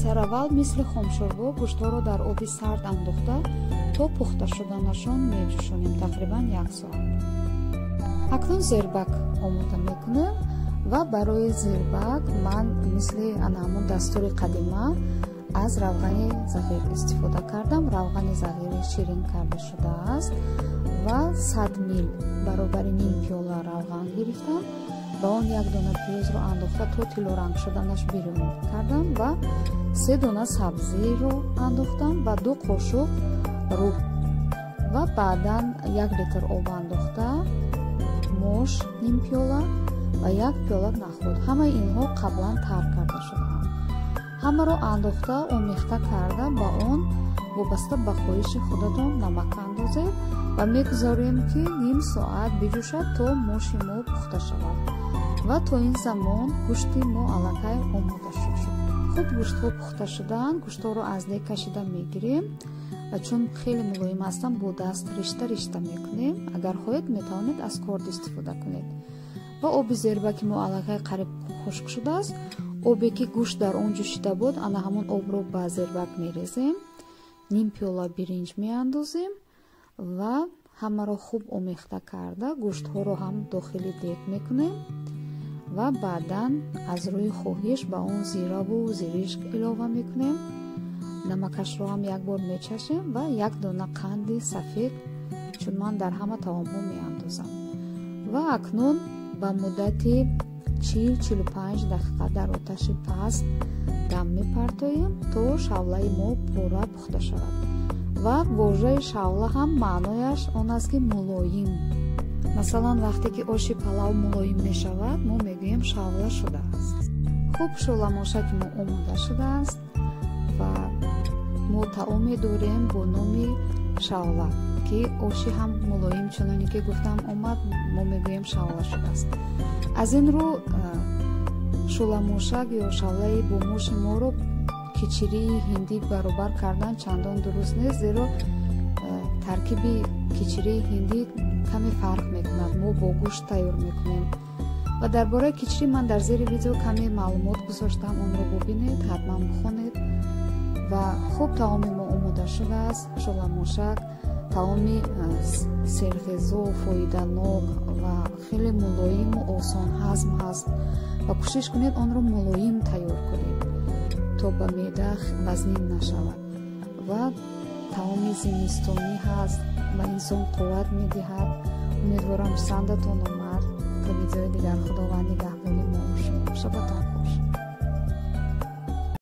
Сараввал мисли хомшӯрбо гӯштҳоро дар оби сард андохта то пухта шуданашон меҷӯшонем, тақрибан як соат. Акнун зербак омода мекунем ва барои зербак ман мисли ана ҳамон дастури қадима аз равғани зағир истифода кардам. Равғани зағири ширин карда шудааст ва 100 мил баробари ним пиёла равған гирифтам. Ба он як дона пиёзро андохта то тиллоранг шуданаш бирён кардам ва 3 дона сабзиро андохтам ва 2 қошуқ руб ва баъдан 1 литр об андохта, мош ним пиёла ва 1 пиёла нахӯд. Ҳамаи инҳо қаблан тар карда шудаанд. Ҳамаро андохта омехта карда ба он вобаста ба хоҳиши худатон намак андозед ва мегузорем, ки ним соат биҷӯшад, то моши мо пухта шавад. Ва то ин замон гӯшти мо аллакай омода шуд. Хуб, гӯштҳо пухта шудаанд. Гӯштҳоро аз дег кашида мегирем ва чун хеле мулоим ҳастанд, бо даст ришта ришта мекунем. Агар хоҳед, метавонед аз корд истифода кунед. Ва оби зербаки мо аллакай қариб хушк шудааст. Обе ки гӯшт дар он ҷӯшида буд, ана ҳамон обро ба зербак мерезем, ним пиёла биринҷ меандозем ва ҳамаро хуб омехта карда гӯштҳоро ҳам дохили дег мекунем ва баъдан аз рӯи хоҳиш ба он зираву зиришк илова мекунем. Намакашро ҳам як бор мечашем ва як дона қанди сафед, чун ман дар ҳама таомҳо меандозам. Ва акнун ба муддати 40-45 дақиқа дар оташи паст дам мепартоем, то шавлаи мо пурра пухта шавад. Ва вожаи шавла ҳам маънояш он аст, ки мулоим. Масалан, вақте ки оши палав мулоим мешавад, мо мегӯем, шавла шудааст. Хуб, шӯламошаки мо омода шудааст ва мо таоме дорем бо номи шавла, ки оши ҳам мулоим, чуноне ки гуфтам, омад, мо мегӯем, шавла шудааст. Аз ин рӯ шӯламошак ё шавлаи бо моши моро кичирии ҳиндӣ баробар кардан чандон дуруст нест, зеро таркиби кичирии ҳиндӣ каме фарқ мекунад. Мо бо гӯшт тайёр мекунем. Ва дар бораи кичирӣ ман дар зери видео каме маълумот гузоштам, онро бубинед, ҳатман бихонед. Ва хуб, таоми мо омода шудааст. Шӯламошак таоми серғизо, фоиданок ва хеле мулоиму осонҳазм ҳаст ва кӯшиш кунед, онро мулоим тайёр кунед, то ба меъда вазнин нашавад. Ва таоми зимистонӣ ҳаст, ба инсон қувват медиҳад. Умедворам, писандатон омад. То видеои дигар, Худованд нигаҳбони мо шумо. Шабатон хуш.